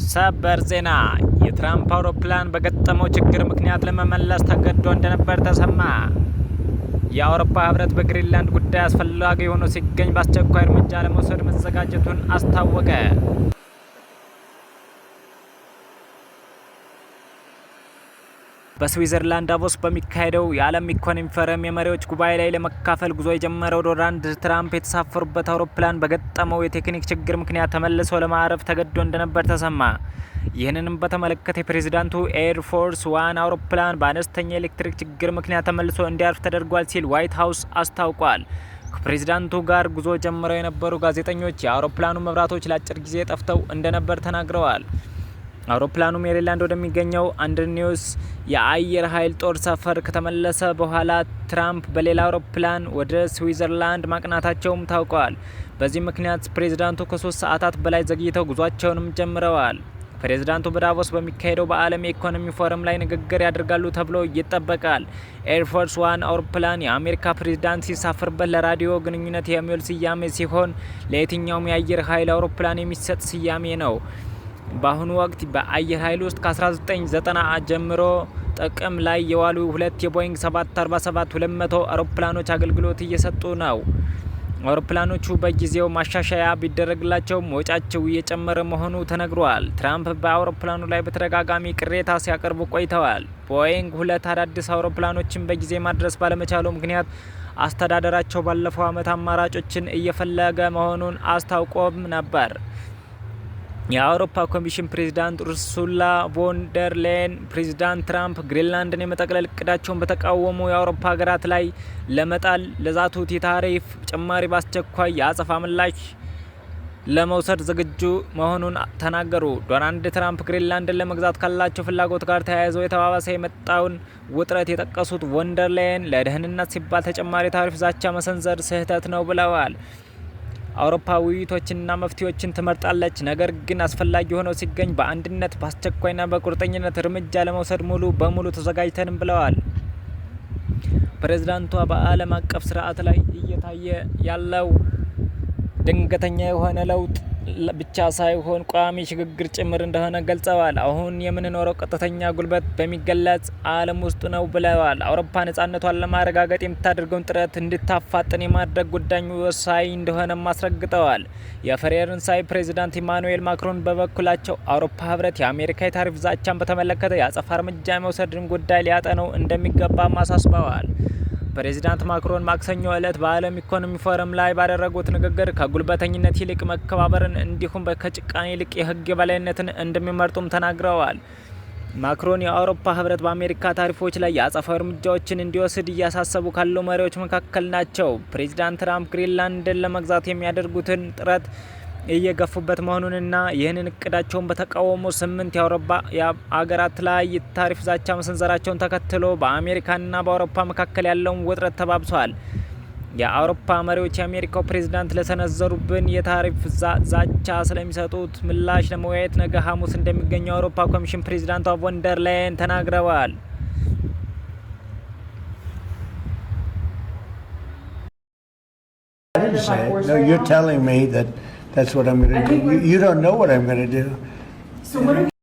ሰበር ዜና! የትራምፕ አውሮፕላን በገጠመው ችግር ምክንያት ለመመለስ ተገዶ እንደነበር ተሰማ። የአውሮፓ ህብረት በግሪንላንድ ጉዳይ አስፈላጊ ሆኖ ሲገኝ በአስቸኳይ እርምጃ ለመውሰድ መዘጋጀቱን አስታወቀ። በስዊዘርላንድ ዳቮስ በሚካሄደው የዓለም ኢኮኖሚ ፎረም የመሪዎች ጉባኤ ላይ ለመካፈል ጉዞ የጀመረው ዶናልድ ትራምፕ የተሳፈሩበት አውሮፕላን በገጠመው የቴክኒክ ችግር ምክንያት ተመልሶ ለማረፍ ተገዶ እንደነበር ተሰማ። ይህንንም በተመለከተ የፕሬዚዳንቱ ኤር ፎርስ ዋን አውሮፕላን በአነስተኛ የኤሌክትሪክ ችግር ምክንያት ተመልሶ እንዲያርፍ ተደርጓል ሲል ዋይት ሀውስ አስታውቋል። ከፕሬዚዳንቱ ጋር ጉዞ ጀምረው የነበሩ ጋዜጠኞች የአውሮፕላኑ መብራቶች ለአጭር ጊዜ ጠፍተው እንደነበር ተናግረዋል። አውሮፕላኑ ሜሪላንድ ወደሚገኘው አንድሪውስ የአየር ኃይል ጦር ሰፈር ከተመለሰ በኋላ ትራምፕ በሌላ አውሮፕላን ወደ ስዊዘርላንድ ማቅናታቸውም ታውቋል። በዚህ ምክንያት ፕሬዚዳንቱ ከ3 ሰዓታት በላይ ዘግይተው ጉዟቸውንም ጀምረዋል። ፕሬዚዳንቱ በዳቮስ በሚካሄደው በዓለም የኢኮኖሚ ፎረም ላይ ንግግር ያደርጋሉ ተብሎ ይጠበቃል። ኤርፎርስ ዋን አውሮፕላን የአሜሪካ ፕሬዚዳንት ሲሳፈርበት ለራዲዮ ግንኙነት የሚውል ስያሜ ሲሆን ለየትኛውም የአየር ኃይል አውሮፕላን የሚሰጥ ስያሜ ነው። በአሁኑ ወቅት በአየር ኃይል ውስጥ ከ1990 ጀምሮ ጥቅም ላይ የዋሉ ሁለት የቦይንግ 747-200 አውሮፕላኖች አገልግሎት እየሰጡ ነው። አውሮፕላኖቹ በጊዜው ማሻሻያ ቢደረግላቸውም ወጪያቸው እየጨመረ መሆኑ ተነግሯል። ትራምፕ በአውሮፕላኑ ላይ በተደጋጋሚ ቅሬታ ሲያቀርቡ ቆይተዋል። ቦይንግ ሁለት አዳዲስ አውሮፕላኖችን በጊዜ ማድረስ ባለመቻሉ ምክንያት አስተዳደራቸው ባለፈው ዓመት አማራጮችን እየፈለገ መሆኑን አስታውቆም ነበር። የአውሮፓ ኮሚሽን ፕሬዚዳንት ኡርሱላ ቮን ደር ሌየን ፕሬዚዳንት ትራምፕ ግሪንላንድን የመጠቅለል እቅዳቸውን በተቃወሙ የአውሮፓ ሀገራት ላይ ለመጣል ለዛቱት የታሪፍ ጭማሪ በአስቸኳይ የአጸፋ ምላሽ ለመውሰድ ዝግጁ መሆኑን ተናገሩ። ዶናልድ ትራምፕ ግሪንላንድን ለመግዛት ካላቸው ፍላጎት ጋር ተያይዘው የተባባሰ የመጣውን ውጥረት የጠቀሱት ቮን ደር ሌየን ለደህንነት ሲባል ተጨማሪ ታሪፍ ዛቻ መሰንዘር ስህተት ነው ብለዋል። አውሮፓ ውይይቶችንና መፍትሄዎችን ትመርጣለች። ነገር ግን አስፈላጊ ሆነው ሲገኝ በአንድነት፣ በአስቸኳይና በቁርጠኝነት እርምጃ ለመውሰድ ሙሉ በሙሉ ተዘጋጅተንም ብለዋል። ፕሬዝዳንቷ በዓለም አቀፍ ስርዓት ላይ እየታየ ያለው ድንገተኛ የሆነ ለውጥ ብቻ ሳይሆን ቋሚ ሽግግር ጭምር እንደሆነ ገልጸዋል። አሁን የምንኖረው ቀጥተኛ ጉልበት በሚገለጽ ዓለም ውስጥ ነው ብለዋል። አውሮፓ ነጻነቷን ለማረጋገጥ የምታደርገውን ጥረት እንድታፋጥን የማድረግ ጉዳይ ወሳኝ እንደሆነም አስረግጠዋል። የፈረንሳይ ፕሬዚዳንት ኢማኑኤል ማክሮን በበኩላቸው አውሮፓ ህብረት የአሜሪካ የታሪፍ ዛቻን በተመለከተ የአጸፋ እርምጃ የመውሰድን ጉዳይ ሊያጠነው እንደሚገባም አሳስበዋል። ፕሬዚዳንት ማክሮን ማክሰኞ እለት በዓለም ኢኮኖሚ ፎረም ላይ ባደረጉት ንግግር ከጉልበተኝነት ይልቅ መከባበርን እንዲሁም ከጭካኔ ይልቅ የህግ የበላይነትን እንደሚመርጡም ተናግረዋል። ማክሮን የአውሮፓ ህብረት በአሜሪካ ታሪፎች ላይ የአጸፋዊ እርምጃዎችን እንዲወስድ እያሳሰቡ ካሉ መሪዎች መካከል ናቸው። ፕሬዚዳንት ትራምፕ ግሪንላንድን ለመግዛት የሚያደርጉትን ጥረት እየገፉበት መሆኑንና ይህንን እቅዳቸውን በተቃወሙ ስምንት የአውሮፓ አገራት ላይ የታሪፍ ዛቻ መሰንዘራቸውን ተከትሎ በአሜሪካና በአውሮፓ መካከል ያለውን ውጥረት ተባብሷል። የአውሮፓ መሪዎች የአሜሪካው ፕሬዚዳንት ለሰነዘሩብን የታሪፍ ዛቻ ስለሚሰጡት ምላሽ ለመወያየት ነገ ሐሙስ እንደሚገኙ የአውሮፓ ኮሚሽን ፕሬዚዳንቷ ቮን ደር ላየን ተናግረዋል። I didn't say it. No, you're telling me that that's what I'm going to do. You don't know what I'm going to do. So what are